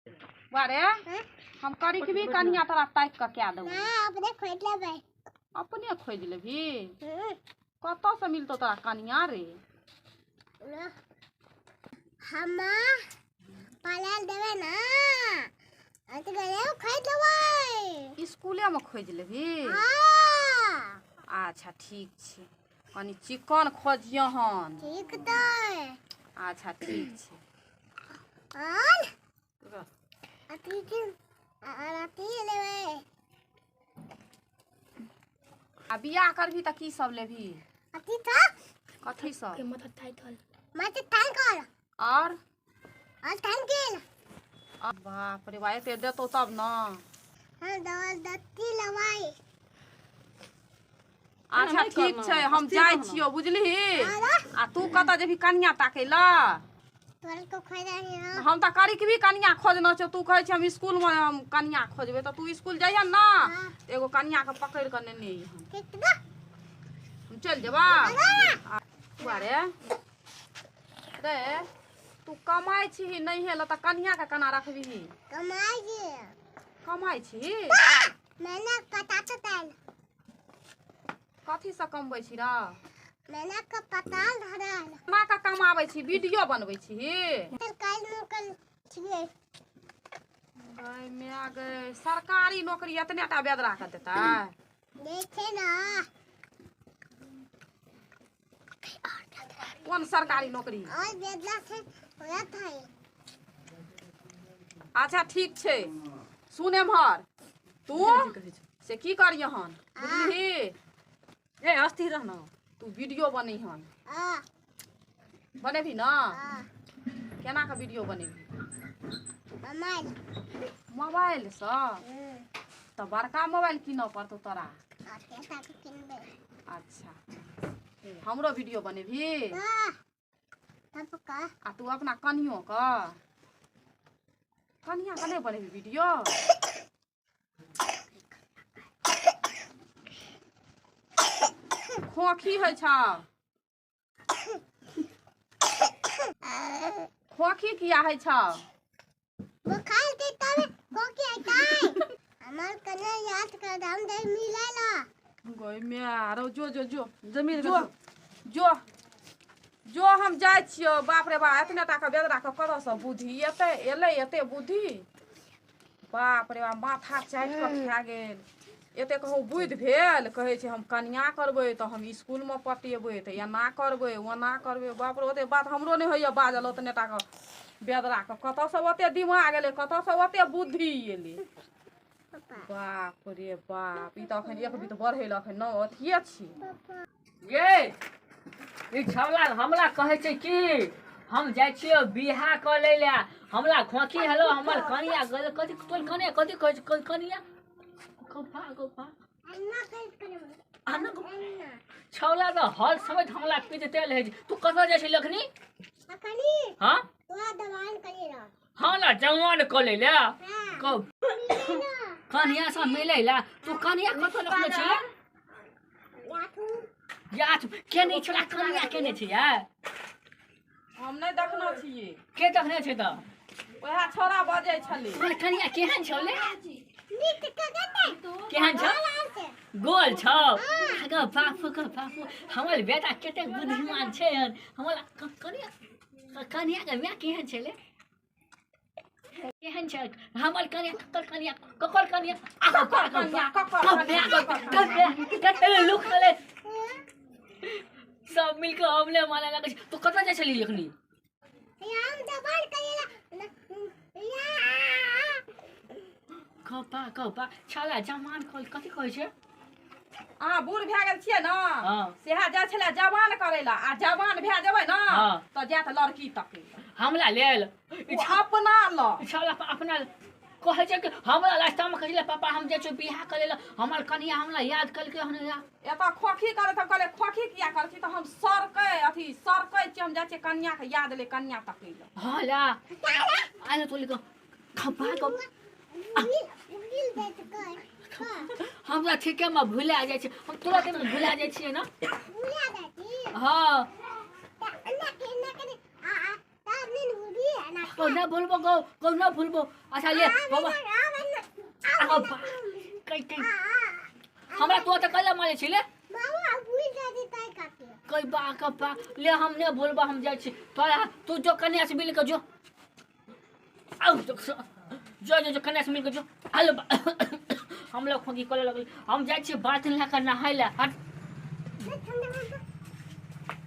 बारे हम करिकबी कनिया तोरा ताकि कऽ कए देबौ। ना, अपने खोज लेबै। अपने खोजि लेबही? कतऽसँ मिलतौ तोरा कनिया रे? हम पालल देबै ना, अथी खोज लेबै। स्कूलेमे खोजि लेबही? हाँ। अच्छा ठीक छै, कनि चिकन खोजियहन। ठीक तऽ। अच्छा ठीक छै। और अथी की और अथी लेबै। आ बियाह करबही तऽ की सब लेबही? अथी तऽ कथी सब? मत टैंकर। और और टैंकर। बाप रे बा, एते देतौ तब न। हम दवा दत्ती लेबै। अच्छा ठीक छै, हम जाइ छियौ, बुझलिही? आ तू कतऽ जेबही कनिया ताकै लए? तोरा को खोज रही। हम तऽ करिकबी कनिया खोजना छौ, तू कहै छी हम स्कूलमे हम कनिया खोजबै, तऽ तू स्कूल जइहन न, एगो कनियाके पकड़ि कऽ नेने अइहन। ठीक ना। हम चलि जेबा। रे रे, तू कमाइ छीही नहि हेल तऽ कनियाके केना रखबिही? कमाई जी। कमाइ छीही? मैंने कटा तो ताल। कथीसँ कमबै छी र? मैंने का पताल धराल। केना कऽ कमाबै छी? वीडियो बनबै छीही? तर काल मुकल छियै। गै माय गै, सरकारी नौकरी एतने टा बेदरा के देतै? देखे ना। कोन सरकारी नौकरी? और बेदला से होया था। अच्छा ठीक छै, सुन एम्हर, तू से की करियहन बुझलिही? ए अस्थिर रह न। तू वीडियो बनैहन। आ। बनेबही न? आ। केना कऽ वीडियो बनेबही? मोबाइल। मोबाइलसँ? तऽ बड़का मोबाइल कीनऽ पड़तौ तोरा। और कैसा के किनबे? अच्छा, हमरो वीडियो बनेबही? ना, तब का। आ तू अपना कनियो के, कनिया के नहि बनेबही वीडियो? खोखी होइ छौ? खोखी किया होइ छौ? बुखार के तब कोकी आइताई। हमर कने याद कर दाम दे मिलेला। गै माय रौ, जो जो जो। जमीन। जो जो जो, हम जाइ छियौ। बाप रे बाप, एतने टा के बेदरा के कतऽसँ बुद्धि एतै एलै एते बुद्धि? बाप रे बाप, माथा चाटि कऽ खा गेल। एते कहूँ बुद्धि भेल? कहै छै हम कनिया करबै तऽ हम इसकुलमे पटेबै, तऽ एना करबै, ओना करबै। बाप रे, ओते बात हमरो नहि होइए बाजल। ओतने टा के बेदरा के कतऽसँ ओते दिमाग एलै, कतऽसँ ओते बुद्धि एलै? पापा। बाप रे बाप, ई तऽ अखन एक बीत बढ़ै लए अखन न अथिये छी। ये ई छौला हमरा कहै छै कि हम जाइ छियै बियाह कऽ लै लए, हमरा खोखी हेलो, हमर कनिया गेल। कथी तोर कनिया? कथी कहै छै कनिया? गप्पा गप्पा। अन्ना कर करे। अन्ना। अन्ना। छौला तऽ हर समय हमरा पीटते रहै छै। तू कतऽ जाइ छै लखनी? अखनी। हाँ। तोरा दवान करे रह। हमरा जवान कऽ लै लए? हाँ। कब कनिया सब मिलै लए? तू कनिया कतऽ रखने छी? याथू। याद के नहि छोड़ा, कनिया के नहि छै यार। हम नहि देखने छियै। के देखने छै तऽ? वएह छौड़ा बजै छलै। तोहर कनिया केहन छौ ले? नीक कगते। केहन छौ? से गोल छौ? अगऽ बापू के बापू, हमर बेटा कतेक बुद्धिमान छै हन। हमर कनिया, कनिया के माय केहन छै ले? केहन छै हमर कनिया? ककर कनिया? ककर कनिया? ककर कनिया? ककर कनिया? ककर कनिया? लुक ले, सब मिलके हमले मारे लगै छै। तू कतऽ जाइ छली अखनी? हम दवान करे या। कपा कपा, छला जमान कल कथी कहै छै? अहाँ बूढ़ भए गेल छियै ने? हाँ। सेहा जाइ छलै जवान करै लए, आ जवान भए जेबै ने हाँ। तऽ जायत लड़की तकै लए। हमरा लेल? ओ अपना लए। छौला अपना कहै छै कि हमरा रास्तामे कहै छलै, पापा हम जाइ छियै बियाह करै लए, हमर कनिया हमरा याद केलकै हन या। एतऽ खोखी करैत, हम कहलियै खोखी किया करै छी? तऽ हम सरकै अथी सरकै छियै, हम जाइ छियै कनियाके याद ले, कनिया तकै लए। हाँ ला आने तोली को खपा को। मिल देत कर। हमरा ठीके मे भुला जाइ छै, हम तुरंत मे भुला जाइ छियै ने। भुला जाइ छी। हाँ। अन्ना के अन्ना करे आ आ बात नहीं भूलबी है ना। को ना भूलबो गो, को ना भूलबो। अच्छा ले बाबा। आ आ बा कई कई हमरा तो त कला मारे छी ले। बाबा भूल जाती ताई काके। कई बा का बा ले हम ने भूलबो, हम जाइ छी। तोरा तू जो कन्या से मिल के जो, आउ जो जो जो कन्या से मिल के जो। हेलो हम लोग खोंखी करे लगल। हम जाइ छी बाथरूम लए के नहाय ले। हट। ठंडा।